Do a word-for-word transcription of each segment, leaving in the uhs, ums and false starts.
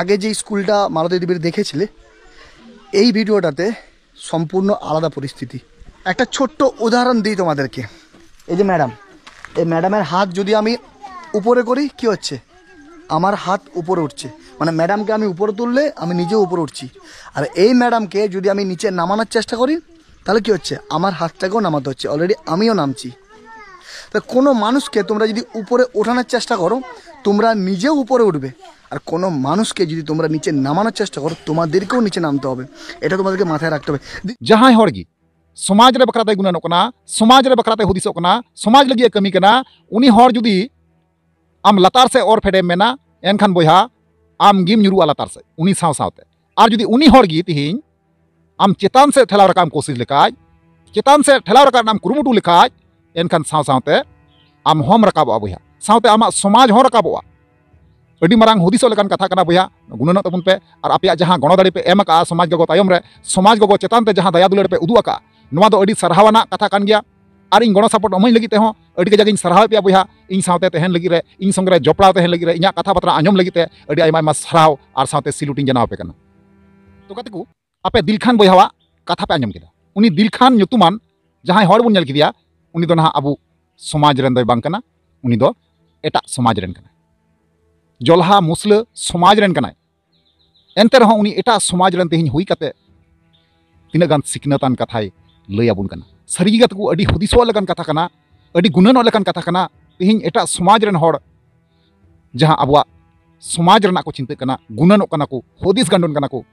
আগে যে স্কুলটা মালতী দেবীর দেখেছিলে, এই ভিডিওটাতে সম্পূর্ণ আলাদা পরিস্থিতি। একটা ছোট্ট উদাহরণ দিই তোমাদেরকে। এই যে ম্যাডাম, এই ম্যাডামের হাত যদি আমি উপরে করি, কি হচ্ছে? আমার হাত উপরে উঠছে। মানে, ম্যাডামকে আমি উপরে তুললে আমি নিজেও উপরে উঠছি। আর এই ম্যাডামকে যদি আমি নিচে নামানোর চেষ্টা করি, তাহলে কি হচ্ছে? আমার হাতটাকেও নামাতে হচ্ছে, অলরেডি আমিও নামছি। তা কোনো মানুষকে তোমরা যদি উপরে ওঠানোর চেষ্টা করো, তোমরা নিজেও উপরে উঠবে। আর কোনো মানুষকে যদি তোমরা নিচে নামানোর চেষ্টা করো, তোমাদেরকেও নিচে নামতে হবে। এটা তোমাদেরকে মাথায় রাখতে হবে। ᱡᱟᱦᱟᱸᱭ ᱦᱚᱲ ᱜᱮ ᱥᱚᱢᱟᱡᱽ ᱨᱮ ᱵᱟᱠᱷᱨᱟ ᱛᱮᱭ ᱜᱩᱱᱟᱹᱱᱚᱜ ᱠᱟᱱᱟ, ᱥᱚᱢᱟᱡᱽ ᱨᱮ ᱵᱟᱠᱷᱨᱟ ᱛᱮᱭ ᱦᱩᱫᱤᱥᱚᱜ ᱠᱟᱱᱟ, ᱥᱚᱢᱟᱡᱽ ᱞᱟᱹᱜᱤᱫ ᱮ ᱠᱟᱹᱢᱤ ᱠᱟᱱᱟ, ᱩᱱᱤ ᱦᱚᱲ ᱡᱩᱫᱤ ᱟᱢ ᱞᱟᱛᱟᱨ ᱥᱮᱫ ᱚᱨ ᱯᱷᱮᱰᱮᱢ ᱢᱮᱱᱟ, ᱮᱱᱠᱷᱟᱱ ᱵᱚᱭᱦᱟ, ᱟᱢ ᱜᱮᱢ ᱧᱩᱨᱩᱜᱼᱟ ᱞᱟᱛᱟᱨ ᱥᱮᱫ ᱩᱱᱤ ᱥᱟᱶ ᱥᱟᱶᱛᱮ᱾ ᱟᱨ ᱡᱩᱫᱤ ᱩᱱᱤ ᱦᱚᱲ ᱜᱮ ᱛᱤᱦᱤᱧ ᱟᱢ ᱪᱮᱛᱟᱱ ᱥᱮᱫ ᱴᱷᱮᱞᱟᱣ ᱨᱟᱠᱟᱵ ᱮᱢ ᱠᱳᱥᱤᱥ ᱞᱮᱠᱷᱟᱡ, ᱪᱮᱛᱟᱱ ᱥᱮᱫ ᱴᱷᱮᱞᱟᱣ ᱨᱟᱠᱟᱵ ᱨᱮᱱᱟᱜ ᱮᱢ ᱠᱩᱨᱩᱢᱩᱴᱩ ᱞᱮᱠᱷᱟᱡ, ᱮᱱᱠᱷᱟᱱ ᱥᱟᱶ ᱥᱟᱶᱛᱮ ᱟᱢ ᱦᱚᱸᱢ ᱨᱟᱠᱟᱵᱚᱜᱼᱟ ᱵᱚᱭᱦᱟ, ᱥᱟᱶᱛᱮ ᱟᱢᱟᱜ ᱥᱚᱢᱟᱡᱽ ᱦᱚᱸ ᱨᱟᱠᱟᱵᱚᱜᱼᱟ᱾ ᱟᱹᱰᱤ ᱢᱟᱨᱟᱝ ᱦᱩᱫᱤᱥᱚᱜ ᱞᱮᱠᱟᱱ ᱠᱟᱛᱷᱟ ᱠᱟᱱᱟ ᱵᱚᱭᱦᱟ, ᱜᱩᱱᱟᱹᱱᱚᱜ ᱛᱟᱵᱚᱱ ᱯᱮ᱾ ᱟᱨ ᱟᱯᱮᱭᱟᱜ ᱡᱟᱦᱟᱸ ᱜᱚᱲᱚ ᱫᱟᱲᱮ ᱯᱮ ᱮᱢ ᱟᱠᱟᱫᱼᱟ ᱥᱚᱢᱟᱡᱽ ᱜᱚᱜᱚ ᱛᱟᱭᱚᱢ ᱨᱮ, ᱥᱚᱢᱟᱡᱽ ᱜᱚᱜᱚ ᱪᱮᱛᱟᱱ ᱛᱮ ᱡᱟᱦᱟᱸ ᱫᱟᱭᱟ ᱫᱩᱞᱟᱹᱲ ᱯᱮ ᱩᱫᱩᱜ ᱟᱠᱟᱫᱼᱟ, ᱱᱚᱣᱟ ᱫᱚ ᱟᱹᱰᱤ ᱥᱟᱨᱦᱟᱣ ᱟᱱᱟᱜ ᱠᱟᱛᱷᱟ ᱠᱟᱱ ᱜᱮᱭᱟ᱾ ᱟᱨ ᱤᱧ ᱜᱚᱲᱚ ᱥᱟᱯᱚᱴ ᱮᱢᱟᱹᱧ ᱞᱟᱹᱜᱤᱫ ᱛᱮᱦᱚᱸ ᱟᱹᱰᱤ ᱠᱟᱡᱟᱠ ᱤᱧ ᱥᱟᱨᱦᱟᱣᱮᱫ ᱯᱮᱭᱟ ᱵᱚᱭᱦᱟ, ᱤᱧ ᱥᱟᱶᱛᱮ ᱛᱟᱦᱮᱱ ᱞᱟᱹᱜᱤᱫ ᱨᱮ, ᱤᱧ ᱥᱚᱸᱜᱮ ᱨᱮ ᱡᱚᱯᱲᱟᱣ ᱛᱟᱦᱮᱱ ᱞᱟᱹᱜᱤᱫ ᱨᱮ, ᱤᱧᱟᱹᱜ ᱠᱟᱛᱷᱟ ᱵᱟᱛᱨᱟ ᱟᱸᱡᱚᱢ ᱞᱟᱹᱜᱤᱫ ᱛᱮ ᱟᱹᱰᱤ ᱟᱭᱢᱟ ᱟᱭᱢᱟ ᱥᱟᱨᱦᱟᱣ ᱟᱨ ᱥᱟᱶᱛᱮ ᱥᱤᱞᱩᱴ ᱤᱧ ᱡᱟᱱᱟᱣ ᱟᱯᱮ ᱠᱟᱱᱟ᱾ ᱛᱚ ᱜᱟᱛᱮ ᱠᱚ, ᱟᱯᱮ ᱫᱤᱞᱠᱷᱟᱱ ᱵᱚᱭᱦᱟᱣᱟᱜ ᱠᱟᱛᱷᱟ ᱯᱮ ᱟᱸᱡᱚᱢ ᱠᱮᱫᱟ᱾ ᱩᱱᱤ ᱫᱤᱞᱠᱷᱟᱱ ᱧᱩᱛᱩᱢᱟᱱ ᱡᱟᱦᱟᱸᱭ ᱦᱚᱲ ᱵᱚᱱ ᱧᱮᱞ ᱠᱮᱫᱮᱭᱟ, ᱩᱱᱤ ᱫᱚ ᱱᱟᱦᱟᱜ ᱟᱵᱚ ᱥᱚᱢᱟᱡᱽ ᱨᱮᱱ ᱫᱚᱭ ᱵᱟᱝ ᱠᱟᱱᱟ, ᱩᱱᱤ ᱫᱚ ᱮᱴᱟᱜ ᱥᱚᱢᱟᱡᱽ ᱨᱮᱱ ᱠᱟᱱᱟᱭ᱾ ᱡᱚᱞᱦᱟ ᱢᱩᱥᱞᱟᱹ ᱥᱚᱢᱟᱡᱽ ᱨᱮᱱ ᱠᱟᱱᱟᱭ᱾ ᱮᱱᱛᱮ ᱨᱮᱦᱚᱸ ᱩᱱᱤ ᱮᱴᱟᱜ ᱥᱚᱢᱟᱡᱽ ᱨᱮᱱ ᱛᱮᱦᱮᱧ ᱦᱩᱭ ᱠᱟᱛᱮ ᱛᱤᱱᱟᱹᱜ ᱜᱟᱱ ᱥᱤᱠᱷᱱᱟᱹᱛᱟᱱ ᱠᱟᱛᱷᱟᱭ ᱞᱟᱹᱭ ᱟᱵᱚᱱ ᱠᱟᱱᱟ᱾ ᱥᱟᱹᱨᱤ ᱜᱮ ᱜᱟᱛᱮ ᱠᱚ, ᱟᱹᱰᱤ ᱦᱩᱫᱤᱥᱚᱜ ᱞᱮᱠᱟᱱ ᱠᱟᱛᱷᱟ ᱠᱟᱱᱟ, ᱟᱹᱰᱤ ᱜᱩᱱᱟᱹᱱᱚᱜ ᱞᱮᱠᱟᱱ ᱠᱟᱛᱷᱟ ᱠᱟᱱᱟ᱾ ᱛᱮᱦᱮᱧ ᱮᱴᱟᱜ ᱥᱚᱢᱟᱡᱽ ᱨᱮᱱ ᱦᱚᱲ ᱡᱟᱦᱟᱸ ᱟᱵᱚᱣᱟᱜ ᱥᱚᱢᱟᱡᱽ ᱨᱮᱱᱟᱜ ᱠᱚ ᱪᱤᱱᱛᱟᱹᱜ ᱠᱟᱱᱟ, ᱜᱩᱱᱟᱹᱱᱚᱜ ᱠᱟᱱᱟ ᱠᱚ, ᱦᱩᱫᱤᱥ ᱜᱟᱱᱰᱚᱱ ᱠᱟᱱᱟ ᱠᱚ,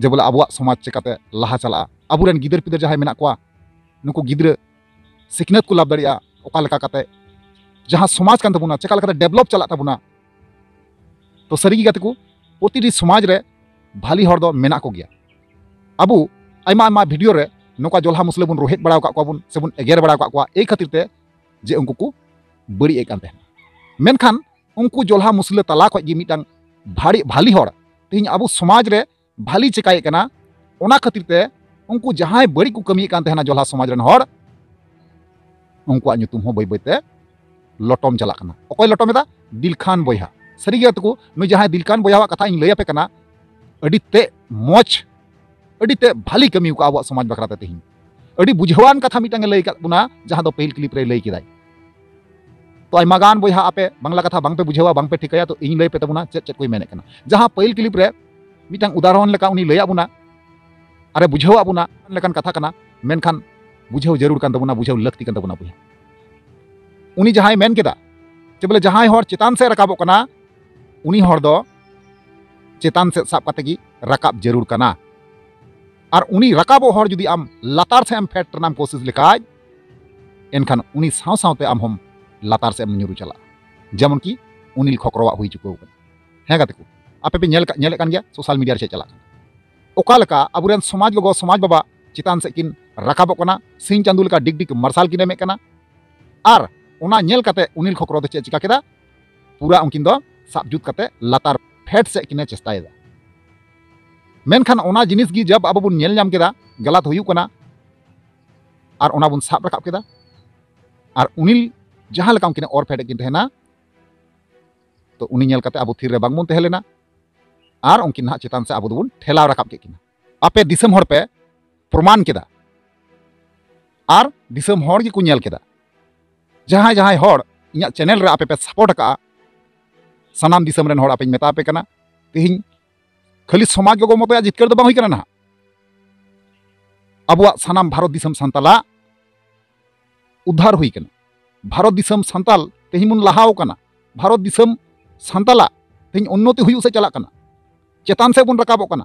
ᱡᱮ ᱵᱚᱞᱮ ᱟᱵᱚᱣᱟᱜ ᱥᱚᱢᱟᱡᱽ ᱪᱮᱠᱟᱛᱮ ᱞᱟᱦᱟ ᱪᱟᱞᱟᱜᱼᱟ, ᱟᱵᱚᱨᱮᱱ ᱜᱤᱫᱟᱹᱨ ᱯᱤᱫᱟᱹᱨ ᱡᱟᱦᱟᱸᱭ ᱢᱮᱱᱟᱜ ᱠᱚᱣᱟ, ᱱᱩᱠᱩ ᱜᱤᱫᱽᱨᱟᱹ ᱥᱤᱠᱷᱱᱟᱹᱛ ᱠᱚ ᱞᱟᱵᱷ ᱫᱟᱲᱮᱭᱟᱜᱼᱟ, ᱚᱠᱟ ᱞᱮᱠᱟ ᱠᱟᱛᱮ ᱡᱟᱦᱟᱸ ᱥᱚᱢᱟᱡᱽ ᱠᱟᱱ ᱛᱟᱵᱚᱱᱟ, ᱪᱮᱠᱟ ᱞᱮᱠᱟᱛᱮ ᱰᱮᱵᱷᱞᱚᱯ ᱪᱟᱞᱟᱜ ᱛᱟᱵᱚᱱᱟ᱾ ᱛᱚ ᱥᱟᱹᱨᱤ ᱜᱮ ᱜᱟᱛᱮ ᱠᱚ, ᱯᱨᱚᱛᱤᱴᱤ ᱥᱚᱢᱟᱡᱽ ᱨᱮ ᱵᱷᱟᱞᱤ ᱦᱚᱲ ᱫᱚ ᱢᱮᱱᱟᱜ ᱠᱚᱜᱮᱭᱟ᱾ ᱟᱵᱚ ᱟᱭᱢᱟ ᱟᱭᱢᱟ ᱵᱷᱤᱰᱤᱭᱳ ᱨᱮ ᱱᱚᱝᱠᱟ ᱡᱚᱞᱦᱟ ᱢᱩᱥᱞᱟᱹ ᱵᱚᱱ ᱨᱳᱦᱮᱫ ᱵᱟᱲᱟ ᱟᱠᱟᱫ ᱠᱚᱣᱟ ᱵᱚᱱ ᱥᱮᱵᱚᱱ ᱮᱜᱮᱨ ᱵᱟᱲᱟ ᱟᱠᱟᱫ ᱠᱚᱣᱟ, ᱮᱭ ᱠᱷᱟᱹᱛᱤᱨ ᱛᱮ ᱡᱮ ᱩᱱᱠᱩ ᱠᱚ ᱵᱟᱹᱲᱤᱡ ᱮᱫ ᱠᱟᱱ ᱛᱟᱦᱮᱱᱟ᱾ ᱢᱮᱱᱠᱷᱟᱱ ᱩᱱᱠᱩ ᱡᱚᱞᱦᱟ ᱢᱩᱥᱞᱟᱹ ᱛᱟᱞᱟ ᱠᱷᱚᱡ ᱜᱮ ᱢᱤᱫᱴᱟᱝ ᱵᱷᱟᱹᱲᱤ-, ᱵᱷᱟᱞᱤ ᱦᱚᱲ ᱛᱮᱦᱮᱧ ᱟᱵᱚ ᱥᱚᱢᱟᱡᱽ ᱨᱮ ᱵᱷᱟᱞᱤ ᱪᱮᱠᱟᱭᱮᱫ ᱠᱟᱱᱟ᱾ ᱚᱱᱟ ᱠᱷᱟᱹᱛᱤᱨ ᱛᱮ ᱩᱱᱠᱩ ᱡᱟᱦᱟᱸᱭ ᱵᱟᱹᱲᱤᱡ ᱠᱚ ᱠᱟᱹᱢᱤᱭᱮᱫ ᱠᱟᱱ ᱛᱟᱦᱮᱱᱟ ᱡᱚᱞᱦᱟ ᱥᱚᱢᱟᱡᱽ ᱨᱮᱱ ᱦᱚᱲ, ᱩᱱᱠᱩᱣᱟᱜ ᱧᱩᱛᱩᱢ ᱦᱚᱸ ᱵᱟᱹᱭ ᱵᱟᱹᱭ ᱛᱮ ᱞᱚᱴᱚᱢ ᱪᱟᱞᱟᱜ ᱠᱟᱱᱟ᱾ ᱚᱠᱚᱭ ᱞᱚᱴᱚᱢ ᱮᱫᱟ? ᱫᱤᱞᱠᱷᱟᱱ ᱵᱚᱭᱦᱟ᱾ ᱥᱟᱹᱨᱤ ᱜᱮ ᱛᱟᱠᱚ, ᱱᱩᱭ ᱡᱟᱦᱟᱸᱭ ᱫᱤᱞᱠᱟᱱ ᱵᱚᱭᱦᱟᱣᱟᱜ ᱠᱟᱛᱷᱟ ᱤᱧ ᱞᱟᱹᱭ ᱟᱯᱮ ᱠᱟᱱᱟ, ᱟᱹᱰᱤ ᱛᱮ ᱢᱚᱡᱽ, ᱟᱹᱰᱤ ᱛᱮ ᱵᱷᱟᱞᱤ ᱠᱟᱹᱢᱤ ᱟᱠᱟᱫᱼᱟ ᱟᱵᱚᱣᱟᱜ ᱥᱚᱢᱟᱡᱽ ᱵᱟᱠᱷᱨᱟ ᱛᱮ᱾ ᱛᱮᱦᱮᱧ ᱟᱹᱰᱤ ᱵᱩᱡᱷᱟᱹᱣᱟᱱ ᱠᱟᱛᱷᱟ ᱢᱤᱫᱴᱟᱝ ᱮ ᱞᱟᱹᱭ ᱟᱠᱟᱫ ᱵᱚᱱᱟ, ᱡᱟᱦᱟᱸ ᱫᱚ ᱯᱟᱹᱦᱤᱞ ᱠᱞᱤᱯ ᱨᱮᱭ ᱞᱟᱹᱭ ᱠᱮᱫᱟᱭ᱾ ᱛᱚ ᱟᱭᱢᱟ ᱜᱟᱱ ᱵᱚᱭᱦᱟ ᱟᱯᱮ ᱵᱟᱝᱞᱟ ᱠᱟᱛᱷᱟ ᱵᱟᱝᱯᱮ ᱵᱩᱡᱷᱟᱹᱣᱟ, ᱵᱟᱝᱯᱮ ᱴᱷᱤᱠᱟᱹᱭᱟ, ᱛᱚ ᱤᱧ ᱞᱟᱹᱭ ᱯᱮ ᱛᱟᱵᱚᱱᱟ ᱪᱮᱫ ᱪᱮᱫ ᱠᱚᱭ ᱢᱮᱱᱮᱫ ᱠᱟᱱᱟ᱾ ᱡᱟᱦᱟᱸ ᱯᱟᱹᱦᱤᱞ ᱠᱞᱤᱯ ᱨᱮ ᱢᱤᱫᱴᱟᱝ ᱩᱫᱟᱦᱚᱨᱚᱱ ᱞᱮᱠᱟ ᱩᱱᱤ ᱞᱟᱹᱭᱟᱫ ᱵᱚᱱᱟ, ᱟᱨᱮ ᱵᱩᱡᱷᱟᱹᱣᱟᱫ ᱵᱚᱱᱟ ᱞᱮᱠᱟᱱ ᱠᱟᱛᱷᱟ ᱠᱟᱱᱟ, ᱢᱮᱱᱠᱷᱟᱱ ᱵᱩᱡᱷᱟᱹᱣ ᱡᱟᱹᱨᱩᱲ ᱠᱟᱱ ᱛᱟᱵᱚᱱᱟ, ᱵᱩᱡᱷᱟᱹᱣ ᱞᱟᱹᱠᱛᱤ ᱠᱟᱱ ᱛᱟᱵᱚᱱᱟ ᱵᱚᱭᱦᱟ᱾ ᱩᱱᱤ ᱡᱟᱦᱟᱸᱭ ᱢᱮᱱ ᱠᱮᱫᱟ ᱡᱮ ᱵᱚᱞᱮ ᱡᱟᱦᱟᱸᱭ ᱦᱚᱲ ᱪᱮᱛᱟᱱ ᱥᱮᱫ ᱨᱟᱠᱟᱵᱚᱜ ᱠᱟᱱᱟ, ᱩᱱᱤ ᱦᱚᱲ ᱫᱚ ᱪᱮᱛᱟᱱ ᱥᱮᱫ ᱥᱟᱵ ᱠᱟᱛᱮ ᱜᱮ ᱨᱟᱠᱟᱵ ᱡᱟᱹᱨᱩᱲ ᱠᱟᱱᱟ᱾ ᱟᱨ ᱩᱱᱤ ᱨᱟᱠᱟᱵᱚᱜ ᱦᱚᱲ ᱡᱩᱫᱤ ᱟᱢ ᱞᱟᱛᱟᱨ ᱥᱮᱫ ᱮᱢ ᱯᱷᱮᱰ ᱨᱮᱱᱟᱜ ᱮᱢ ᱠᱳᱥᱤᱥ ᱞᱮᱠᱷᱟᱡ, ᱮᱱᱠᱷᱟᱱ ᱩᱱᱤ ᱥᱟᱶ ᱥᱟᱶᱛᱮ ᱟᱢ ᱦᱚᱸᱢ ᱞᱟᱛᱟᱨ ᱥᱮᱫ ᱮᱢ ᱧᱩᱨᱩ ᱪᱟᱞᱟᱜᱼᱟ, ᱡᱮᱢᱚᱱ ᱠᱤ ᱚᱱᱤᱞ ᱠᱷᱚᱠᱨᱚᱣᱟᱜ ᱦᱩᱭ ᱪᱩᱠᱟᱹᱣ ᱠᱟᱱᱟ᱾ ᱦᱮᱸ ᱜᱟᱛᱮ ᱠᱚ, ᱟᱯᱮ ᱯᱮ ᱧᱮᱞ ᱠᱟ-, ᱧᱮᱞᱮᱫ ᱠᱟᱱ ᱜᱮᱭᱟ ᱥᱳᱥᱟᱞ ᱢᱤᱰᱤᱭᱟ ᱨᱮ ᱪᱮᱫ ᱪᱟᱞᱟᱜ ᱠᱟᱱᱟ᱾ ᱚᱠᱟ ᱞᱮᱠᱟ ᱟᱵᱚᱨᱮᱱ ᱥᱚᱢᱟᱡᱽ ᱜᱚᱜᱚ, ᱥᱚᱢᱟᱡᱽ ᱵᱟᱵᱟ ᱪᱮᱛᱟᱱ ᱥᱮᱫ ᱠᱤᱱ ᱨᱟᱠᱟᱵᱚᱜ ᱠᱟᱱᱟ, ᱥᱤᱧ ᱪᱟᱸᱫᱳ ᱞᱮᱠᱟ ᱰᱤᱜᱽ ᱰᱤᱜᱽ ᱢᱟᱨᱥᱟᱞ ᱠᱤᱱ ᱮᱢᱮᱫ ᱠᱟᱱᱟ᱾ ᱟᱨ ᱚᱱᱟ ᱧᱮᱞ ᱠᱟᱛᱮ ᱚᱱᱤᱞ ᱠᱷᱚᱠᱨᱚ ᱫᱚ ᱪᱮᱫ ᱪᱤᱠᱟ ᱠᱮᱫᱟ? ᱯᱩᱨᱟ ᱩᱱᱠᱤᱱ ᱫᱚ ᱥᱟᱵ ᱡᱩᱛ ᱠᱟᱛᱮ ᱞᱟᱛᱟᱨ ᱯᱷᱮᱰ ᱥᱮᱫ ᱠᱤᱱᱮ ᱪᱮᱥᱴᱟᱭᱮᱫᱟ᱾ ᱢᱮᱱᱠᱷᱟᱱ ᱚᱱᱟ ᱡᱤᱱᱤᱥ ᱜᱮ ᱡᱟᱵ ᱟᱵᱚ ᱵᱚᱱ ᱧᱮᱞ ᱧᱟᱢ ᱠᱮᱫᱟ ᱜᱟᱞᱟᱛ ᱦᱩᱭᱩᱜ ᱠᱟᱱᱟ, ᱟᱨ ᱚᱱᱟ ᱵᱚᱱ ᱥᱟᱵ ᱨᱟᱠᱟᱵ ᱠᱮᱫᱟ, ᱟᱨ ᱚᱱᱤᱞ ᱡᱟᱦᱟᱸ ᱞᱮᱠᱟ ᱩᱱᱠᱤᱱᱮ ᱚᱨ ᱯᱷᱮᱰ ᱮᱫ ᱠᱤᱱ ᱛᱟᱦᱮᱱᱟ, ᱛᱚ ᱩᱱᱤ ᱧᱮᱞ ᱠᱟᱛᱮ ᱟᱵᱚ ᱛᱷᱤᱨ ᱨᱮ ᱵᱟᱝᱵᱚᱱ ᱛᱟᱦᱮᱸ ᱞᱮᱱᱟ, ᱟᱨ ᱩᱱᱠᱤᱱ ᱱᱟᱦᱟᱜ ᱪᱮᱛᱟᱱ ᱥᱮᱫ ᱟᱵᱚ ᱫᱚᱵᱚᱱ ᱴᱷᱮᱞᱟᱣ ᱨᱟᱠᱟᱵ ᱠᱮᱫ ᱠᱤᱱᱟ᱾ ᱟᱯᱮ ᱫᱤᱥᱚᱢ ᱦᱚᱲ ᱯᱮ ᱯᱨᱚᱢᱟᱱ ᱠᱮᱫᱟ, ᱟᱨ ᱫᱤᱥᱚᱢ ᱦᱚᱲ ᱜᱮᱠᱚ ᱧᱮᱞ ᱠᱮᱫᱟ᱾ ᱡᱟᱦᱟᱸᱭ ᱡᱟᱦᱟᱸᱭ ᱦᱚᱲ ᱤᱧᱟᱹᱜ ᱪᱮᱱᱮᱞ ᱨᱮ ᱟᱯᱮ ᱯᱮ ᱥᱟᱯᱳᱨᱴ ᱟᱠᱟᱫᱼᱟ, ᱥᱟᱱᱟᱢ ᱫᱤᱥᱚᱢ ᱨᱮᱱ ᱦᱚᱲ ᱟᱯᱮᱧ ᱢᱮᱛᱟ ᱟᱯᱮ ᱠᱟᱱᱟ, ᱛᱮᱦᱮᱧ ᱠᱷᱟᱹᱞᱤ ᱥᱚᱢᱟᱡᱽ ᱜᱚᱜᱚ ᱢᱚᱛᱚᱭᱟᱜ ᱡᱤᱛᱠᱟᱹᱨ ᱫᱚ ᱵᱟᱝ ᱦᱩᱭ ᱠᱟᱱᱟ ᱱᱟᱦᱟᱜ, ᱟᱵᱚᱣᱟᱜ ᱥᱟᱱᱟᱢ ᱵᱷᱟᱨᱚᱛ ᱫᱤᱥᱚᱢ ᱥᱟᱱᱛᱟᱞᱟᱜ ᱩᱫᱽᱫᱷᱟᱨ ᱦᱩᱭ ᱠᱟᱱᱟ᱾ ᱵᱷᱟᱨᱚᱛ ᱫᱤᱥᱚᱢ ᱥᱟᱱᱛᱟᱞ ᱛᱮᱦᱮᱧ ᱵᱚᱱ ᱞᱟᱦᱟᱣ ᱠᱟᱱᱟ᱾ ᱵᱷᱟᱨᱚᱛ ᱫᱤᱥᱚᱢ ᱥᱟᱱᱛᱟᱞᱟᱜ ᱛᱮᱦᱮᱧ ᱩᱱᱱᱚᱛᱤ ᱦᱩᱭᱩᱜ ᱥᱮᱫ ᱪᱟᱞᱟᱜ ᱠᱟᱱᱟ, ᱪᱮᱛᱟᱱ ᱥᱮᱫ ᱵᱚᱱ ᱨᱟᱠᱟᱵᱚᱜ ᱠᱟᱱᱟ᱾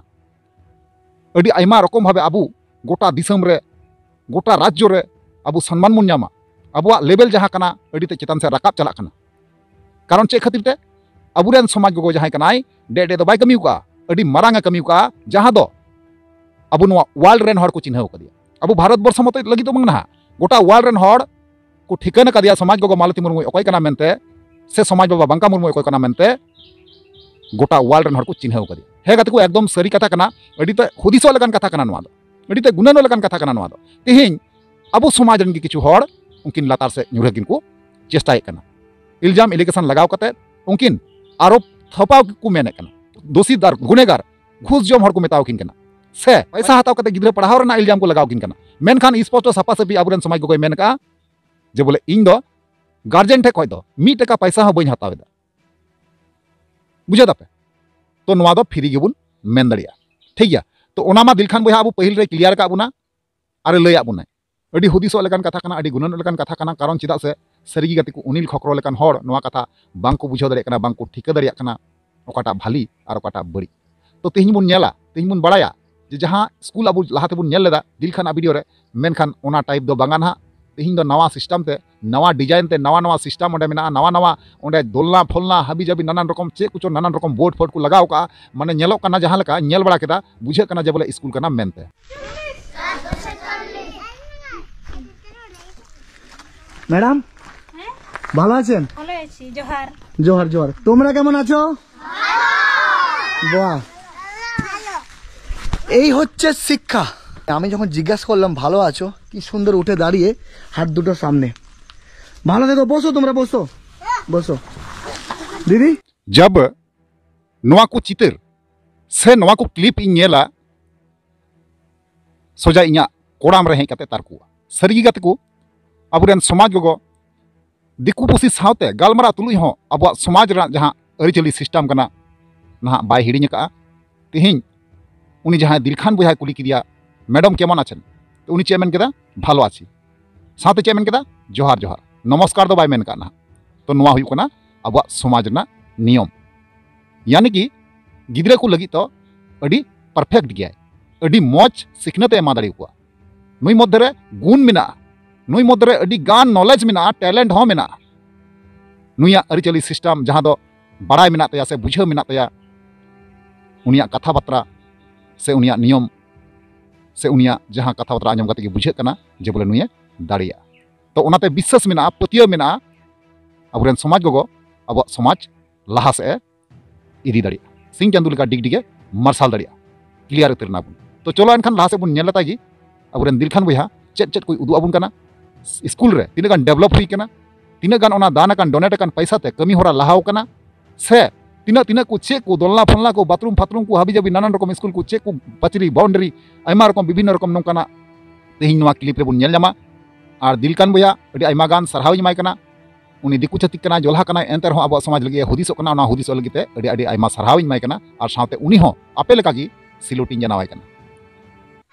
ᱟᱹᱰᱤ ᱟᱭᱢᱟ ᱨᱚᱠᱚᱢ ᱵᱷᱟᱵᱮ ᱟᱵᱚ ᱜᱚᱴᱟ ᱫᱤᱥᱚᱢ ᱨᱮ, ᱜᱚᱴᱟ ᱨᱟᱡᱽᱡᱚ ᱨᱮ ᱟᱵᱚ ᱥᱚᱱᱢᱟᱱ ᱵᱚᱱ ᱧᱟᱢᱟ᱾ ᱟᱵᱚᱣᱟᱜ ᱞᱮᱵᱮᱞ ᱡᱟᱦᱟᱸ ᱠᱟᱱᱟ, ᱟᱹᱰᱤ ᱛᱮ ᱪᱮᱛᱟᱱ ᱥᱮᱫ ᱨᱟᱠᱟᱵ ᱪᱟᱞᱟᱜ ᱠᱟᱱᱟ᱾ ᱠᱟᱨᱚᱱ ᱪᱮᱫ ᱠᱷᱟᱹᱛᱤᱨ ᱛᱮ? ᱟᱵᱚᱨᱮᱱ ᱥᱚᱢᱟᱡᱽ ᱜᱚᱜᱚ ᱡᱟᱦᱟᱸᱭ ᱠᱟᱱᱟᱭ, ᱰᱮ ᱰᱮ ᱫᱚ ᱵᱟᱭ ᱠᱟᱹᱢᱤ ᱟᱠᱟᱫᱼᱟ, ᱟᱹᱰᱤ ᱢᱟᱨᱟᱝ ᱮ ᱠᱟᱹᱢᱤ ᱟᱠᱟᱫᱼᱟ, ᱡᱟᱦᱟᱸ ᱫᱚ ᱟᱵᱚ ᱱᱚᱣᱟ ᱣᱟᱨᱞᱰ ᱨᱮᱱ ᱦᱚᱲ ᱠᱚ ᱪᱤᱱᱦᱟᱹᱣ ᱟᱠᱟᱫᱮᱭᱟ᱾ ᱟᱵᱚ ᱵᱷᱟᱨᱚᱛ ᱵᱚᱨᱥᱚ ᱢᱚᱛᱚ ᱞᱟᱹᱜᱤᱫ ᱫᱚ ᱵᱟᱝ ᱱᱟᱦᱟᱜ, ᱜᱚᱴᱟ ᱣᱟᱨᱞᱰ ᱨᱮᱱ ᱦᱚᱲ ᱠᱚ ᱴᱷᱤᱠᱟᱹᱱ ᱟᱠᱟᱫᱮᱭᱟ ᱥᱚᱢᱟᱡᱽ ᱜᱚᱜᱚ ᱢᱟᱞᱚᱛᱤ ᱢᱩᱨᱢᱩ ᱚᱠᱚᱭ ᱠᱟᱱᱟ ᱢᱮᱱᱛᱮ, ᱥᱮ ᱥᱚᱢᱟᱡᱽ ᱵᱟᱵᱟ ᱵᱟᱝᱠᱟ ᱢᱩᱨᱢᱩ ᱚᱠᱚᱭ ᱠᱟᱱᱟ ᱢᱮᱱᱛᱮ᱾ ᱜᱚᱴᱟ ᱣᱟᱨᱞᱰ ᱨᱮᱱ ᱦᱚᱲ ᱠᱚ ᱪᱤᱱᱦᱟᱹᱣ ᱟᱠᱟᱫᱮᱭᱟ᱾ ᱦᱮᱸ ᱜᱟᱛᱮ ᱠᱚ, ᱮᱠᱫᱚᱢ ᱥᱟᱹᱨᱤ ᱠᱟᱛᱷᱟ ᱠᱟᱱᱟ, ᱟᱹᱰᱤ ᱛᱮ ᱦᱩᱫᱤᱥᱚᱜ ᱞᱮᱠᱟᱱ ᱠᱟᱛᱷᱟ ᱠᱟᱱᱟ ᱱᱚᱣᱟ ᱫᱚ, ᱟᱹᱰᱤ ᱛᱮ ᱜᱩᱱᱟᱹᱱᱚᱜ ᱞᱮᱠᱟᱱ ᱠᱟᱛᱷᱟ ᱠᱟᱱᱟ ᱱᱚᱣᱟ ᱫᱚ᱾ ᱛᱮᱦᱮᱧ ᱟᱵᱚ ᱥᱚᱢᱟᱡᱽ ᱨᱮᱱ ᱜᱮ ᱠᱤᱪᱷᱩ ᱦᱚᱲ ᱩᱱᱠᱤᱱ ᱞᱟᱛᱟᱨ ᱥᱮᱫ ᱧᱩᱨᱦᱟᱹ ᱠᱤᱱ ᱠᱚ ᱪᱮᱥᱴᱟᱭᱮᱫ ᱠᱟᱱᱟ᱾ ᱤᱞᱡᱟᱢ ᱮᱞᱤᱜᱮᱥᱚᱱ ᱞᱟᱜᱟᱣ ᱠᱟᱛᱮ ᱩᱱᱠᱤᱱ ᱟᱨᱳᱯ ᱛᱷᱟᱯᱟᱣ ᱠᱚ ᱢᱮᱱᱮᱫ ᱠᱟᱱᱟ, ᱫᱳᱥᱤ ᱫᱟᱨ ᱜᱩᱱᱮᱜᱟᱨ ᱜᱷᱩᱥ ᱡᱚᱢ ᱦᱚᱲ ᱠᱚ ᱢᱮᱛᱟᱣ ᱠᱤᱱ ᱠᱟᱱᱟ, ᱥᱮ ᱯᱚᱭᱥᱟ ᱦᱟᱛᱟᱣ ᱠᱟᱛᱮ ᱜᱤᱫᱽᱨᱟᱹ ᱯᱟᱲᱦᱟᱣ ᱨᱮᱱᱟᱜ ᱤᱞᱡᱟᱢ ᱠᱚ ᱞᱟᱜᱟᱣ ᱠᱤᱱ ᱠᱟᱱᱟ᱾ ᱢᱮᱱᱠᱷᱟᱱ ᱥᱯᱚᱥᱴᱚ ᱥᱟᱯᱷᱟ ᱥᱟᱹᱯᱷᱤ ᱟᱵᱚᱨᱮᱱ ᱥᱚᱢᱟᱡᱽ ᱜᱚᱜᱚᱭ ᱢᱮᱱ ᱠᱟᱜᱼᱟ ᱡᱮ ᱵᱚᱞᱮ ᱤᱧ ᱫᱚ ᱜᱟᱨᱡᱮᱱ ᱴᱷᱮᱡ ᱠᱷᱚᱡ ᱫᱚ ᱢᱤᱫ ᱴᱟᱠᱟ ᱯᱚᱭᱥᱟ ᱦᱚᱸ ᱵᱟᱹᱧ ᱦᱟᱛᱟᱣ ᱮᱫᱟ᱾ ᱵᱩᱡᱷᱟᱹᱣ ᱫᱟᱯᱮ? ᱛᱚ ᱱᱚᱣᱟ ᱫᱚ ᱯᱷᱨᱤ ᱜᱮᱵᱚᱱ ᱢᱮᱱ ᱫᱟᱲᱮᱭᱟᱜᱼᱟ, ᱴᱷᱤᱠ ᱜᱮᱭᱟ᱾ ᱛᱚ ᱚᱱᱟ ᱢᱟ ᱫᱤᱞᱠᱷᱟᱱ ᱵᱚᱭᱦᱟ ᱟᱵᱚ ᱯᱟᱹᱦᱤᱞ ᱨᱮ ᱠᱞᱤᱭᱟᱨ ᱟᱠᱟᱫ ᱵᱚᱱᱟ ᱟᱨᱮ ᱞᱟᱹᱭᱟᱫ ᱵᱚᱱᱟᱭ᱾ ᱟᱹᱰᱤ ᱦᱩᱫᱤᱥᱚᱜ ᱞᱮᱠᱟᱱ ᱠᱟᱛᱷᱟ ᱠᱟᱱᱟ, ᱟᱹᱰᱤ ᱜᱩᱱᱟᱹᱱᱚᱜ ᱞᱮᱠᱟᱱ ᱠᱟᱛᱷᱟ ᱠᱟᱱᱟ᱾ ᱠᱟᱨᱚᱱ ᱪᱮᱫᱟᱜ ᱥᱮ ᱥᱟᱹᱨᱤ ᱜᱮ ᱜᱟᱛᱮ ᱠᱚ, ᱚᱱᱤᱞ ᱠᱷᱚᱠᱨᱚ ᱞᱮᱠᱟᱱ ᱦᱚᱲ ᱱᱚᱣᱟ ᱠᱟᱛᱷᱟ ᱵᱟᱝ ᱠᱚ ᱵᱩᱡᱷᱟᱹᱣ ᱫᱟᱲᱮᱭᱟᱜ ᱠᱟᱱᱟ, ᱵᱟᱝ ᱠᱚ ᱴᱷᱤᱠᱟᱹ ᱫᱟᱲᱮᱭᱟᱜ ᱠᱟᱱᱟ ᱚᱠᱟᱴᱟᱜ ᱵᱷᱟᱞᱤ ᱟᱨ ᱚᱠᱟᱴᱟᱜ ᱵᱟᱹᱲᱤᱡ᱾ ᱛᱚ ᱛᱮᱦᱮᱧ ᱵᱚᱱ ᱧᱮᱞᱟ, ᱛᱮᱦᱮᱧ ᱵᱚᱱ ᱵᱟᱲᱟᱭᱟ ᱡᱮ ᱡᱟᱦᱟᱸ ᱥᱠᱩᱞ ᱟᱵᱚ ᱞᱟᱦᱟ ᱛᱮᱵᱚᱱ ᱧᱮᱞ ᱞᱮᱫᱟ ᱫᱤᱞᱠᱷᱟᱱ ᱟᱜ ᱵᱷᱤᱰᱤᱭᱳ ᱨᱮ, ᱢᱮᱱᱠᱷᱟᱱ ᱚᱱᱟ ᱴᱟᱭᱤᱯ ᱫᱚ ᱵᱟᱝᱟ ᱱᱟᱦᱟᱜ᱾ ᱛᱮᱦᱮᱧ ᱫᱚ ᱱᱟᱣᱟ ᱥᱤᱥᱴᱮᱢ ᱛᱮ, ᱱᱟᱣᱟ ᱰᱤᱡᱟᱭᱤᱱ ᱛᱮ, ᱱᱟᱣᱟ ᱱᱟᱣᱟ ᱥᱤᱥᱴᱮᱢ ᱚᱸᱰᱮ ᱢᱮᱱᱟᱜᱼᱟ, ᱱᱟᱣᱟ ᱱᱟᱣᱟ ᱚᱸᱰᱮ ᱫᱳᱞᱱᱟ ᱯᱷᱳᱞᱱᱟ ᱦᱟᱹᱵᱤ ᱡᱟᱹᱵᱤ ᱱᱟᱱᱟᱱ ᱨᱚᱠᱚᱢ ᱪᱮᱫ ᱠᱚᱪᱚ ᱱᱟᱱᱟᱱ ᱨᱚᱠᱚᱢ ᱵᱳᱨᱰ ᱯᱷᱳᱨᱰ ᱠᱚ ᱞᱟᱜᱟᱣ ᱠᱟᱜᱼᱟ᱾ ᱢᱟᱱᱮ ᱧᱮᱞᱚᱜ ᱠᱟᱱᱟ, ᱡᱟᱦᱟᱸ ᱞᱮᱠᱟ ᱧᱮᱞ ᱵᱟᱲᱟ ᱠᱮᱫᱟ, ᱵᱩᱡᱷᱟᱹᱜ ᱠᱟᱱᱟ ᱡᱮ ᱵᱚᱞᱮ ᱥᱠᱩᱞ ᱠᱟᱱᱟ ᱢᱮᱱᱛᱮ᱾ ম্যাডাম, হ্যাঁ? ভালো আছেন? ভালো আছি। জোহার। জোহার, জোহার। তোমরা কেমন আছো? বাহ, এই হচ্ছে শিক্ষা। আমি যখন জিজ্ঞাসা করলাম, "ভালো আছো?" কি সুন্দর উঠে দাঁড়িয়ে হাত দুটো সামনে। ভালো থেকো, বসো তোমরা, বসো, বসো। দিদি, ᱡᱟᱵ ᱱᱚᱣᱟ ᱠᱚ ᱪᱤᱛᱟᱹᱨ ᱥᱮ ᱱᱚᱣᱟ ᱠᱚ ᱠᱞᱤᱯ ᱤᱧ ᱧᱮᱞᱟ, ᱥᱚᱡᱟ ᱤᱧᱟᱹᱜ ᱠᱚᱲᱟᱢ ᱨᱮ ᱦᱮᱡ ᱠᱟᱛᱮ ᱛᱟᱨᱠᱚᱜᱼᱟ᱾ ᱥᱟᱹᱨᱤᱜᱮ ᱜᱟᱛᱮ ᱠᱚ, ᱟᱵᱚᱨᱮᱱ ᱥᱚᱢᱟᱡᱽ ᱜᱚᱜᱚ ᱫᱤᱠᱩ ᱯᱩᱥᱤ ᱥᱟᱶᱛᱮ ᱜᱟᱞᱢᱟᱨᱟᱣ ᱛᱩᱞᱩᱡ ᱦᱚᱸ ᱟᱵᱚᱣᱟᱜ ᱥᱚᱢᱟᱡᱽ ᱨᱮᱱᱟᱜ ᱡᱟᱦᱟᱸ ᱟᱹᱨᱤᱪᱟᱹᱞᱤ ᱥᱤᱥᱴᱮᱢ ᱠᱟᱱᱟ, ᱱᱟᱦᱟᱜ ᱵᱟᱭ ᱦᱤᱲᱤᱧ ᱟᱠᱟᱫᱼᱟ᱾ ᱛᱮᱦᱮᱧ ᱩᱱᱤ ᱡᱟᱦᱟᱸᱭ ᱫᱤᱞᱠᱷᱟᱱ ᱵᱚᱭᱦᱟᱭ ᱠᱩᱞᱤ ᱠᱮᱫᱮᱭᱟ, "ᱢᱮᱰᱟᱢ ᱠᱮᱢᱚᱱ ᱟᱪᱷᱮᱱ?" ᱛᱚ ᱩᱱᱤ ᱪᱮᱫ ᱮ ᱢᱮᱱ ᱠᱮᱫᱟ? "ᱵᱷᱟᱞᱚ ᱟᱪᱷᱤ᱾" ᱥᱟᱶᱛᱮ ᱪᱮᱫ ᱮ ᱢᱮᱱ ᱠᱮᱫᱟ? "ᱡᱚᱦᱟᱨ ᱡᱚᱦᱟᱨ, ᱱᱚᱢᱚᱥᱠᱟᱨ" ᱫᱚ ᱵᱟᱭ ᱢᱮᱱ ᱠᱟᱜ ᱱᱟᱦᱟᱜ᱾ ᱛᱚ ᱱᱚᱣᱟ ᱦᱩᱭᱩᱜ ᱠᱟᱱᱟ ᱟᱵᱚᱣᱟᱜ ᱥᱚᱢᱟᱡᱽ ᱨᱮᱱᱟᱜ ᱱᱤᱭᱚᱢ, ᱭᱟᱱᱤ ᱠᱤ ᱜᱤᱫᱽᱨᱟᱹ ᱠᱚ ᱞᱟᱹᱜᱤᱫ ᱫᱚ ᱟᱹᱰᱤ ᱯᱟᱨᱯᱷᱮᱠᱴ ᱜᱮᱭᱟᱭ, ᱟᱹᱰᱤ ᱢᱚᱡᱽ ᱥᱤᱠᱷᱱᱟᱹᱛ ᱮ ᱮᱢᱟ ᱫᱟᱲᱮ ᱟᱠᱚᱣᱟ᱾ ᱱᱩᱭ ᱢᱚᱫᱽᱫᱷᱮ ᱨᱮ ᱜᱩᱱ ᱢᱮᱱᱟᱜᱼᱟ, ᱱᱩᱭ ᱢᱚᱫᱽᱫᱷᱮ ᱨᱮ ᱟᱹᱰᱤ ᱜᱟᱱ ᱱᱚᱞᱮᱡᱽ ᱢᱮᱱᱟᱜᱼᱟ, ᱴᱮᱞᱮᱱᱴ ᱦᱚᱸ ᱢᱮᱱᱟᱜᱼᱟ᱾ ᱱᱩᱭᱟᱜ ᱟᱹᱨᱤᱪᱟᱹᱞᱤ ᱥᱤᱥᱴᱮᱢ ᱡᱟᱦᱟᱸ ᱫᱚ ᱵᱟᱲᱟᱭ ᱢᱮᱱᱟᱜ ᱛᱟᱭᱟ ᱥᱮ ᱵᱩᱡᱷᱟᱹᱣ ᱢᱮᱱᱟᱜ ᱛᱟᱭᱟ, ᱩᱱᱤᱭᱟᱜ ᱠᱟᱛᱷᱟ ᱵᱟᱛᱨᱟ ᱥᱮ ᱩᱱᱤᱭᱟᱜ ᱱᱤᱭᱚᱢ ᱥᱮ ᱩᱱᱤᱭᱟᱜ ᱡᱟᱦᱟᱸ ᱠᱟᱛᱷᱟ ᱵᱟᱛᱨᱟ ᱟᱸᱡᱚᱢ ᱠᱟᱛᱮ ᱜᱮ ᱵᱩᱡᱷᱟᱹᱜ ᱠᱟᱱᱟ ᱡᱮ ᱵᱚᱞᱮ ᱱᱩᱭᱮ ᱫᱟᱲᱮᱭᱟᱜᱼᱟ᱾ ᱛᱚ ᱚᱱᱟᱛᱮ ᱵᱤᱥᱥᱟᱹᱥ ᱢᱮᱱᱟᱜᱼᱟ, ᱯᱟᱹᱛᱭᱟᱹᱣ ᱢᱮᱱᱟᱜᱼᱟ, ᱟᱵᱚᱨᱮᱱ ᱥᱚᱢᱟᱡᱽ ᱜᱚᱜᱚ ᱟᱵᱚᱣᱟᱜ ᱥᱚᱢᱟᱡᱽ ᱞᱟᱦᱟ ᱥᱮᱫ ᱮ ᱤᱫᱤ ᱫᱟᱲᱮᱭᱟᱜᱼᱟ, ᱥᱤᱧ ᱪᱟᱸᱫᱳ ᱞᱮᱠᱟ ᱰᱤᱜᱽ ᱰᱤᱜᱽ ᱮ ᱢᱟᱨᱥᱟᱞ ᱫᱟᱲᱮᱭᱟᱜᱼᱟ᱾ ᱠᱞᱤᱭᱟᱨ ᱩᱛᱟᱹᱨ ᱮᱱᱟ ᱵᱚᱱ᱾ ᱛᱚ ᱪᱚᱞᱚ ᱮᱱᱠᱷᱟᱱ ᱞᱟᱦᱟ ᱥᱮᱫ ᱵᱚᱱ ᱧᱮᱞ ᱞᱮᱛᱟᱭ ᱜᱮ, ᱟᱵᱚᱨᱮᱱ ᱫᱤᱞᱠᱷᱟᱱ ᱵᱚᱭᱦᱟ ᱪᱮᱫ ᱪᱮᱫ ᱠᱚᱭ ᱩᱫᱩᱜ ᱟᱵᱚᱱ ᱠᱟᱱᱟ, ᱥᱠᱩᱞ ᱨᱮ ᱛᱤᱱᱟᱹᱜ ᱜᱟᱱ ᱰᱮᱵᱷᱞᱚᱯ ᱦᱩᱭ ᱠᱟᱱᱟ, ᱛᱤᱱᱟᱹᱜ ᱜᱟᱱ ᱚᱱᱟ ᱫᱟᱱ ᱟᱠᱟᱱ, ᱰᱚᱱᱮᱴ ᱟᱠᱟᱱ ᱯᱚᱭᱥᱟ ᱛᱮ ᱠᱟᱹᱢᱤ ᱦᱚᱨᱟ ᱞᱟᱦᱟᱣ ᱠᱟᱱᱟ, ᱥᱮ ᱛᱤᱱᱟᱹᱜ ᱛᱤᱱᱟᱹᱜ ᱠᱚ ᱪᱮᱫ ᱠᱚ ᱫᱚᱞᱱᱟ ᱯᱷᱚᱞᱱᱟ ᱠᱚ, ᱵᱟᱛᱷᱨᱩᱢ ᱯᱷᱟᱛᱨᱩᱢ ᱠᱚ, ᱦᱟᱵᱤ ᱡᱟᱵᱤ ᱱᱟᱱᱟᱱ ᱨᱚᱠᱚᱢ ᱥᱠᱩᱞ ᱠᱚ, ᱪᱮᱫ ᱠᱚ ᱯᱟᱹᱪᱨᱤ ᱵᱟᱣᱩᱱᱰᱟᱨᱤ, ᱟᱭᱢᱟ ᱨᱚᱠᱚᱢ ᱵᱤᱵᱷᱤᱱᱱᱚ ᱨᱚᱠᱚᱢ ᱱᱚᱝᱠᱟᱱᱟᱜ ᱛᱮᱦᱮᱧ ᱱᱚᱣᱟ ᱠᱞᱤᱯ ᱨᱮᱵᱚᱱ ᱧᱮᱞ ᱧᱟᱢᱟ᱾ ᱟᱨ ᱫᱤᱞᱠᱟᱱ ᱵᱚᱭᱦᱟ ᱟᱹᱰᱤ ᱟᱭᱢᱟ ᱜᱟᱱ ᱥᱟᱨᱦᱟᱣ ᱤᱧ ᱮᱢᱟᱭ ᱠᱟᱱᱟ᱾ ᱩᱱᱤ ᱫᱤᱠᱩ ᱪᱷᱟᱹᱛᱤᱠ ᱠᱟᱱᱟᱭ, ᱡᱚᱞᱦᱟ ᱠᱟᱱᱟᱭ, ᱮᱱᱛᱮ ᱨᱮᱦᱚᱸ ᱟᱵᱚᱣᱟᱜ ᱥᱚᱢᱟᱡᱽ ᱞᱟᱹᱜᱤᱫ ᱮ ᱦᱩᱫᱤᱥᱚᱜ ᱠᱟᱱᱟ᱾ ᱚᱱᱟ ᱦᱩᱫᱤᱥᱚᱜ ᱞᱟᱹᱜᱤᱫ ᱛᱮ ᱟᱹᱰᱤ ᱟᱹᱰᱤ ᱟᱭᱢᱟ ᱥᱟᱨᱦᱟᱣ ᱤᱧ ᱮᱢᱟᱭ ᱠᱟᱱᱟ᱾ ᱟᱨ ᱥᱟᱶᱛᱮ ᱩᱱᱤ ᱦᱚᱸ ᱟᱯᱮ ᱞᱮᱠᱟᱜᱮ ᱥᱤᱞᱩᱴ ᱤᱧ ᱡᱟᱱᱟᱣᱟᱭ ᱠᱟᱱᱟ᱾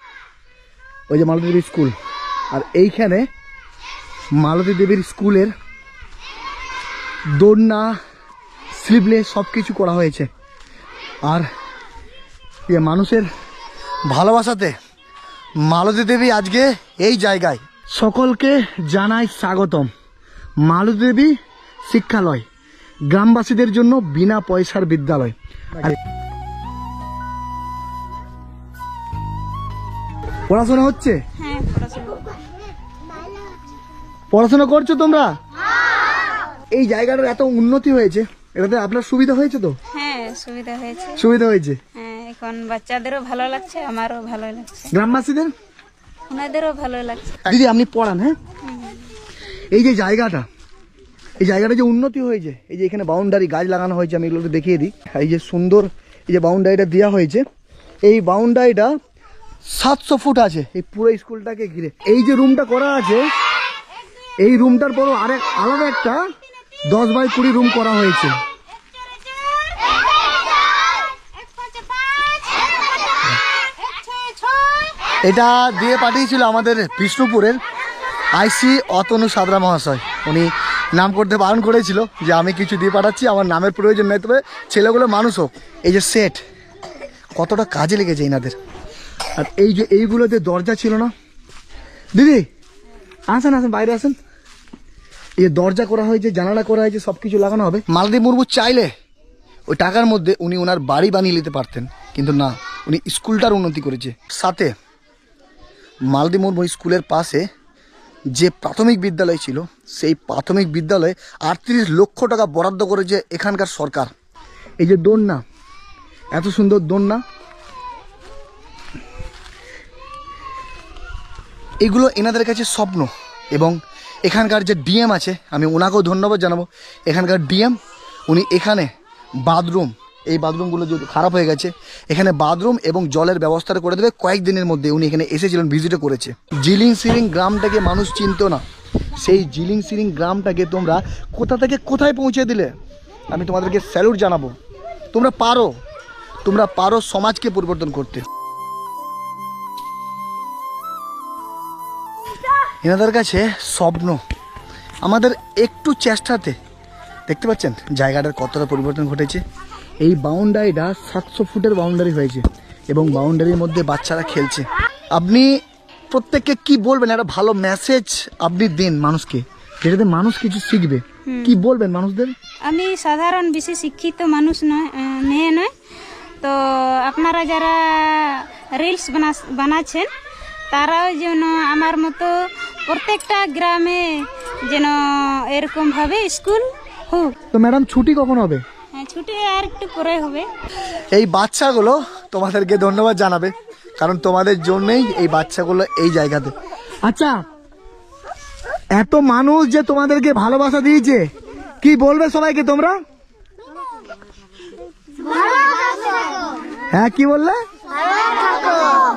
ওই যে মালতী দেবীর স্কুল, আর এইখানে মালতী দেবীর স্কুলের দোলনা, স্লিভলেস সব কিছু করা হয়েছে। আর এই মানুষের ভালোবাসাতে মালতী দেবী আজকে এই জায়গায়। সকলকে জানাই স্বাগতম। মালতী দেবী শিক্ষালয়, গ্রামবাসীদের জন্য বিনা পয়সার বিদ্যালয়। আর পড়াশোনা হচ্ছে? হ্যাঁ, পড়াশোনা। পড়াশোনা করছো তোমরা? এই জায়গাটার এত উন্নতি হয়েছে, এটাতে আপনার সুবিধা হয়েছে তো? হ্যাঁ, সুবিধা হয়েছে। সুবিধা হয়েছে। হ্যাঁ, এখন বাচ্চাদেরও ভালো লাগছে, আমারও ভালো লাগছে, গ্রামবাসীদের? ওনাদেরও ভালো লাগছে। দিদি, আপনি পড়ান, হ্যাঁ? এই যে জায়গাটা, এই জায়গাটা যে উন্নতি হয়েছে, এই যে এখানে বাউন্ডারি গাছ লাগানো হয়েছে, আমি এগুলো একটু দেখিয়ে দিই। এই যে সুন্দর, এই যে বাউন্ডারিটা দেওয়া হয়েছে, এই বাউন্ডারিটা সাতশো ফুট আছে এই পুরো স্কুলটাকে ঘিরে। এই যে রুমটা করা আছে, এই রুমটার পরও আরেক আলাদা একটা দশ বাই কুড়ি রুম করা হয়েছে। এটা দিয়ে পাঠিয়েছিল আমাদের বিষ্ণুপুরের আইসি অতনু সাদরা মহাশয়। উনি নাম করতে বারণ করেছিল যে আমি কিছু দিয়ে পাঠাচ্ছি, আমার নামের প্রয়োজন নেই, তবে ছেলেগুলো মানুষ হোক। এই যে সেট, কতটা কাজে লেগেছে এনাদের। আর এই যে এইগুলোতে দরজা ছিল না, দিদি আসেন আসেন, বাইরে আসেন। এই যে দরজা করা হয়েছে, জানালা করা হয়েছে, সবকিছু লাগানো হবে। মালতী মুর্মু চাইলে ওই টাকার মধ্যে উনি ওনার বাড়ি বানিয়ে নিতে পারতেন, কিন্তু না, উনি স্কুলটার উন্নতি করেছে। সাথে মালতী মুর্মু স্কুলের পাশে যে প্রাথমিক বিদ্যালয় ছিল, সেই প্রাথমিক বিদ্যালয়ে আটত্রিশ লক্ষ টাকা বরাদ্দ করেছে এখানকার সরকার। এই যে দোলনা, এত সুন্দর দোলনা, এগুলো এনাদের কাছে স্বপ্ন। এবং এখানকার যে ডিএম আছে, আমি ওনাকেও ধন্যবাদ জানাবো। এখানকার ডিএম, উনি এখানে বাথরুম, এই বাথরুমগুলো যদি খারাপ হয়ে গেছে, এখানে বাথরুম এবং জলের ব্যবস্থাটা করে দেবে কয়েকদিনের মধ্যে। উনি এখানে এসেছিলেন, ভিজিটও করেছে। জিলিং সিরিং গ্রামটাকে মানুষ চিনতো না, সেই জিলিং সিরিং গ্রামটাকে তোমরা কোথা থেকে কোথায় পৌঁছে দিলে। আমি তোমাদেরকে স্যালুট জানাবো। তোমরা পারো, তোমরা পারো সমাজকে পরিবর্তন করতে। এনাদের কাছে স্বপ্ন, আমাদের একটু চেষ্টাতে। দেখতে পাচ্ছেন জায়গাটার কতটা পরিবর্তন ঘটেছে। এই বাউন্ডারিটা সাতশো ফুটের বাউন্ডারি হয়েছে এবং বাউন্ডারির মধ্যে বাচ্চারা খেলছে। আপনি প্রত্যেককে কি বলবেন, একটা ভালো মেসেজ আপনি দিন মানুষকে, যেটাতে মানুষ কিছু শিখবে? হুম। কি বলবেন মানুষদের? আমি সাধারণ বেশি শিক্ষিত মানুষ নয়, আহ, মেয়ে নয়। তো আপনারা যারা রিলস বানা-, বানাচ্ছেন, তারাও যেন আমার মতো প্রত্যেকটা গ্রামে যেন এরকমভাবে স্কুল হোক। তো ম্যাডাম, ছুটি কখন হবে? হ্যাঁ, ছুটি আর একটু পরে হবে। এই বাচ্চাগুলো তোমাদেরকে ধন্যবাদ জানাবে, কারণ তোমাদের জন্যই এই বাচ্চাগুলো এই জায়গাতে। আচ্ছা, এত মানুষ যে তোমাদেরকে ভালোবাসা দিয়েছে, কি বলবে সবাইকে তোমরা? হ্যাঁ, কি বললে?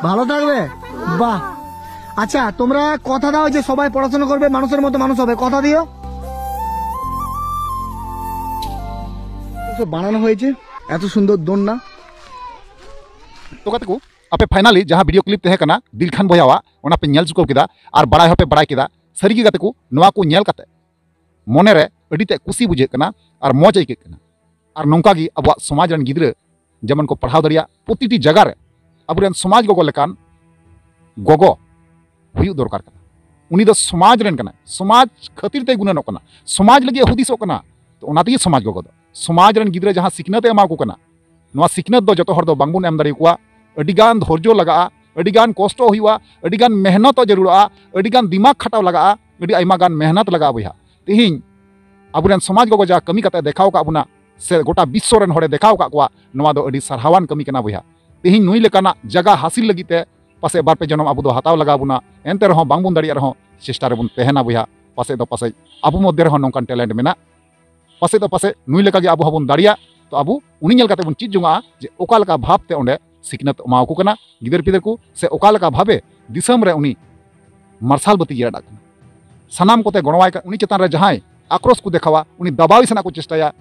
ভালো থাকবে। বাহ। আচ্ছা, তোমরা কথা দাও যে সবাই পড়াশোনা করবে, মানুষের মতো মানুষ হবে, কথা দিও। তো বানানো হয়েছে এত সুন্দর দোলনা। ᱛᱚ ᱜᱟᱛᱮ ᱠᱚ, ᱟᱯᱮ finally ᱡᱟᱦᱟᱸ video clip ᱛᱟᱦᱮᱸ ᱠᱟᱱᱟ ᱫᱤᱞᱠᱷᱟᱱ ᱵᱚᱭᱦᱟᱣᱟᱜ, ᱚᱱᱟ ᱯᱮ ᱧᱮᱞ ᱪᱩᱠᱟᱹᱣ ᱠᱮᱫᱟ ᱟᱨ ᱵᱟᱲᱟᱭ ᱦᱚᱸᱯᱮ ᱵᱟᱲᱟᱭ ᱠᱮᱫᱟ᱾ ᱥᱟᱹᱨᱤᱜᱮ ᱜᱟᱛᱮ ᱠᱚ, ᱱᱚᱣᱟ ᱠᱚ ᱧᱮᱞ ᱠᱟᱛᱮ ᱢᱚᱱᱮᱨᱮ ᱟᱹᱰᱤ ᱛᱮᱫ ᱠᱩᱥᱤ ᱵᱩᱡᱷᱟᱹᱜ ᱠᱟᱱᱟ ᱟᱨ ᱢᱚᱡᱽ ᱟᱹᱭᱠᱟᱹᱜ ᱠᱟᱱᱟ᱾ ᱟᱨ ᱱᱚᱝᱠᱟ ᱜᱮ ᱟᱵᱚᱣᱟᱜ ᱥᱚᱢᱟᱡᱽ ᱨᱮᱱ ᱜᱤᱫᱽᱨᱟᱹ ᱡᱮᱢᱚᱱ ᱠᱚ ᱯᱟᱲᱦᱟᱣ ᱫᱟᱲᱮᱭᱟᱜ, ᱯᱨᱚᱛᱤᱴᱤ ᱡᱟᱭᱜᱟ ᱨᱮ ᱟᱵᱚᱨᱮᱱ ᱥᱚᱢᱟᱡᱽ ᱜᱚᱜᱚ ᱞᱮᱠᱟᱱ ᱜᱚᱜᱚ ᱦᱩᱭᱩᱜ ᱫᱚᱨᱠᱟᱨ ᱠᱟᱱᱟ᱾ ᱩᱱᱤ ᱫᱚ ᱥᱚᱢᱟᱡᱽ ᱨᱮᱱ ᱠᱟᱱᱟᱭ, ᱥᱚᱢᱟᱡᱽ ᱠᱷᱟᱹᱛᱤᱨ ᱛᱮᱭ ᱜᱩᱱᱟᱹᱱᱚᱜ ᱠᱟᱱᱟ, ᱥᱚᱢᱟᱡᱽ ᱞᱟᱹᱜᱤᱫ ᱮ ᱦᱩᱫᱤᱥᱚᱜ ᱠᱟᱱᱟ᱾ ᱛᱚ ᱚᱱᱟ ᱛᱮᱜᱮ ᱥᱚᱢᱟᱡᱽ ᱜᱚᱜᱚ ᱫᱚ, ᱥᱚᱢᱟᱡᱽ ᱨᱮᱱ ᱜᱤᱫᱽᱨᱟᱹ ᱡᱟᱦᱟᱸ ᱥᱤᱠᱷᱱᱟᱹᱛ ᱮ ᱮᱢᱟ ᱠᱚ ᱠᱟᱱᱟ, ᱱᱚᱣᱟ ᱥᱤᱠᱷᱱᱟᱹᱛ ᱫᱚ ᱡᱚᱛᱚ ᱦᱚᱲ ᱫᱚ ᱵᱟᱝᱵᱚᱱ ᱮᱢ ᱫᱟᱲᱮᱭᱟᱠᱚᱣᱟ᱾ ᱟᱹᱰᱤᱜᱟᱱ ᱫᱷᱳᱨᱡᱚ ᱞᱟᱜᱟᱜᱼᱟ, ᱟᱹᱰᱤᱜᱟᱱ ᱠᱚᱥᱴᱚ ᱦᱩᱭᱩᱜᱼᱟ, ᱟᱹᱰᱤᱜᱟᱱ ᱢᱮᱦᱱᱚᱛᱚᱜ ᱡᱟᱹᱨᱩᱲᱚᱜᱼᱟ, ᱟᱹᱰᱤᱜᱟᱱ ᱫᱤᱢᱟᱜᱽ ᱠᱷᱟᱴᱟᱣ ᱞᱟᱜᱟᱜᱼᱟ, ᱟᱹᱰᱤ ᱟᱭᱢᱟ ᱜᱟᱱ ᱢᱮᱦᱱᱚᱛ ᱞᱟᱜᱟᱜᱼᱟ ᱵᱚᱭᱦᱟ᱾ ᱛᱮᱦᱮᱧ ᱟᱵᱚᱨᱮᱱ ᱥᱚᱢᱟᱡᱽ ᱜᱚᱜᱚ ᱡᱟ ᱠᱟᱹᱢᱤ ᱠᱟᱛᱮ ᱫᱮᱠᱷᱟᱣ ᱟᱠᱟᱫ ᱵᱚᱱᱟ, ᱥᱮ ᱜᱚᱴᱟ ᱵᱤᱥᱥᱚ ᱨᱮᱱ ᱦᱚᱲᱮ ᱫᱮᱠᱷᱟᱣ ᱟᱠᱟᱫ ᱠᱚᱣᱟ, ᱱᱚᱣᱟ ᱫᱚ ᱟᱹᱰᱤ ᱥᱟᱨᱦᱟᱣᱟᱱ ᱠᱟᱹᱢᱤ ᱠᱟᱱᱟ ᱵᱚᱭᱦᱟ᱾ ᱛᱮᱦᱮᱧ ᱱᱩᱭ ᱞᱮᱠᱟᱱᱟᱜ ᱡᱟᱭᱜᱟ ᱦᱟᱥᱤᱞ ᱞᱟᱹᱜᱤᱫ ᱛᱮ ᱯᱟᱥᱮᱡ ᱵᱟᱨ ᱯᱮ ᱡᱚᱱᱚᱢ ᱟᱵᱚ ᱫᱚ ᱦᱟᱛᱟᱣ ᱞᱟᱜᱟᱣ ᱵᱚᱱᱟ, ᱮᱱᱛᱮ ᱨᱮᱦᱚᱸ ᱵᱟᱝᱵᱚᱱ ᱫᱟᱲᱮᱭᱟᱜ ᱨᱮᱦᱚᱸ ᱪᱮᱥᱴᱟ ᱨᱮᱵᱚᱱ ᱛᱟᱦᱮᱱᱟ ᱵᱚᱭᱦᱟ᱾ ᱯᱟᱥᱮᱡ ᱫᱚ ᱯᱟᱥᱮᱡ ᱟᱵᱚ ᱢᱚᱫᱽᱫᱷᱮ ᱨᱮᱦᱚᱸ ᱱᱚᱝᱠᱟᱱ talent ᱢᱮᱱᱟᱜ, ᱯᱟᱥᱮᱡ ᱫᱚ ᱯᱟᱥᱮᱡ ᱱᱩᱭ ᱞᱮᱠᱟᱜᱮ ᱟᱵᱚ ᱦᱚᱸᱵᱚᱱ ᱫᱟᱲᱮᱭᱟᱜ᱾ ᱛᱚ ᱟᱵᱚ ᱩᱱᱤ ᱧᱮᱞ ᱠᱟᱛᱮ ᱵᱚᱱ ᱪᱮᱫ ᱡᱚᱝᱟᱜᱼᱟ ᱡᱮ ᱚᱠᱟ ᱞᱮᱠᱟ ᱵᱷᱟᱵᱽ ᱛᱮ ᱚᱸᱰᱮ ᱥᱤᱠᱷᱱᱟᱹᱛ ᱮᱢᱟᱣ ᱠᱚ ᱠᱟᱱᱟ ᱜᱤᱫᱟᱹᱨ ᱯᱤᱫᱟᱹᱨ ᱠᱚ, ᱥᱮ ᱚᱠᱟ ᱞᱮᱠᱟ ᱵᱷᱟᱵᱮ ᱫᱤᱥᱚᱢ ᱨᱮ ᱩᱱᱤ ᱢᱟᱨᱥᱟᱞ ᱵᱟᱹᱛᱤ ᱡᱮᱨᱮᱫ ᱟᱜ ᱠᱟᱱᱟ᱾ ᱥᱟᱱᱟᱢ ᱠᱚᱛᱮ ᱜᱚᱲᱚᱣᱟᱭ ᱠᱟᱱᱟ᱾ ᱩᱱᱤ ᱪᱮᱛᱟᱱ ᱨᱮ ᱡᱟᱦᱟᱸᱭ ᱟᱠᱨᱳᱥ ᱠᱚ ᱫᱮᱠᱷᱟᱣᱟ, ᱩᱱᱤ ᱫᱟᱵᱟᱣ ᱥᱟᱱᱟ ᱠᱚ ᱪᱮᱥᱴᱟᱭᱟ,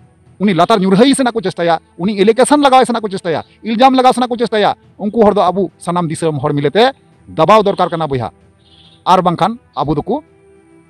ᱩᱱᱤ ᱞᱟᱛᱟᱨ ᱧᱩᱨᱦᱟᱹᱭ ᱥᱟᱱᱟ ᱠᱚ ᱪᱮᱥᱴᱟᱭᱟ, ᱩᱱᱤ ᱮᱞᱤᱜᱮᱥᱚᱱ ᱞᱟᱜᱟᱣ ᱥᱟᱱᱟ ᱠᱚ ᱪᱮᱥᱴᱟᱭᱟ, ᱤᱞᱡᱟᱢ ᱞᱟᱜᱟᱣ ᱥᱟᱱᱟ ᱠᱚ ᱪᱮᱥᱴᱟᱭᱟ, ᱩᱱᱠᱩ ᱦᱚᱲ ᱫᱚ ᱟᱵᱚ ᱥᱟᱱᱟᱢ ᱫᱤᱥᱚᱢ ᱦᱚᱲ ᱢᱤᱞᱮᱛᱮ ᱫᱟᱵᱟᱣ ᱫᱚᱨᱠᱟᱨ ᱠᱟᱱᱟ ᱵᱚᱭᱦᱟ᱾ ᱟᱨ ᱵᱟᱝᱠᱷᱟᱱ ᱟᱵᱚ ᱫᱚᱠᱚ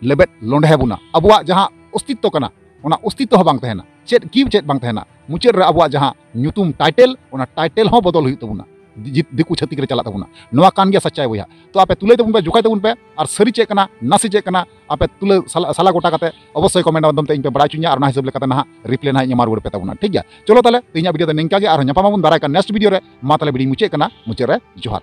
ᱞᱮᱵᱮᱫ ᱞᱚᱸᱰᱷᱮ ᱵᱚᱱᱟ᱾ ᱟᱵᱚᱣᱟᱜ ᱡᱟᱦᱟᱸ ᱚᱥᱛᱤᱛᱛᱚ ᱠᱟᱱᱟ, ᱚᱱᱟ ᱚᱥᱛᱤᱛᱛᱚ ᱦᱚᱸ ᱵᱟᱝ ᱛᱟᱦᱮᱱᱟ᱾ ᱪᱮᱫ ᱠᱤ ᱪᱮᱫ ᱵᱟᱝ ᱛᱟᱦᱮᱱᱟ᱾ ᱢᱩᱪᱟᱹᱫ ᱨᱮ ᱟᱵᱚᱣᱟᱜ ᱡᱟᱦᱟᱸ ᱧᱩᱛᱩᱢ, ᱴᱟᱭᱴᱮᱞ, ᱚᱱᱟ ᱴᱟᱭᱴᱮᱞ ᱦᱚᱸ ᱵᱚᱫᱚᱞ ᱦᱩᱭᱩᱜ ᱛᱟᱵᱚᱱᱟ᱾ ᱫᱤ-, ᱫᱤᱠᱩ ᱪᱷᱟᱹᱛᱤᱠ ᱨᱮ ᱪᱟᱞᱟᱜ ᱛᱟᱵᱚᱱᱟ᱾ ᱱᱚᱣᱟ ᱠᱟᱱ ᱜᱮᱭᱟ ᱥᱟᱪᱟᱭ ᱵᱚᱭᱦᱟ᱾ ᱛᱚ ᱟᱯᱮ ᱛᱩᱞᱟᱹᱭ ᱛᱟᱵᱚᱱ ᱯᱮ, ᱡᱚᱠᱷᱟᱭ ᱛᱟᱵᱚᱱ ᱯᱮ, ᱟᱨ ᱥᱟᱹᱨᱤ ᱪᱮᱫ ᱠᱟᱱᱟ, ᱱᱟᱥᱮ ᱪᱮᱫ ᱠᱟᱱᱟ, ᱟᱯᱮ ᱛᱩᱞᱟᱹ ᱥᱟᱞᱟ, ᱥᱟᱞᱟ ᱜᱚᱴᱟ ᱠᱟᱛᱮ ᱚᱵᱚᱥᱥᱳᱭ comment ᱢᱟᱫᱽᱫᱷᱚᱢ ᱛᱮ ᱤᱧ ᱯᱮ ᱵᱟᱲᱟᱭ ᱦᱚᱪᱚᱧᱟ, ᱟᱨ ᱚᱱᱟ ᱦᱤᱥᱟᱹᱵ ᱞᱮᱠᱟᱛᱮ ᱱᱟᱦᱟᱜ reply ᱱᱟᱦᱟᱜ ᱤᱧ ᱮᱢᱟ ᱨᱩᱣᱟᱹᱲ ᱯᱮ ᱛᱟᱵᱚᱱᱟ, ᱴᱷᱤᱠ ᱜᱮᱭᱟ? ᱪᱚᱞᱚ ᱛᱟᱦᱞᱮ ᱛᱮᱦᱮᱧᱟᱜ video ᱫᱚ ᱱᱤᱝᱠᱟ ᱜᱮ, ᱟᱨᱦᱚᱸ ᱧᱟᱯᱟᱢ ᱟᱵᱚᱱ ᱫᱟᱨᱟᱭ ᱠᱟᱱ next video ᱨᱮ᱾ ᱢᱟ ᱛᱟᱦᱞᱮ video ᱢᱩᱪᱟᱹᱫ ᱠᱟᱱᱟ, ᱢᱩᱪᱟᱹᱫ ᱨᱮ ᱡᱚᱦᱟᱨ᱾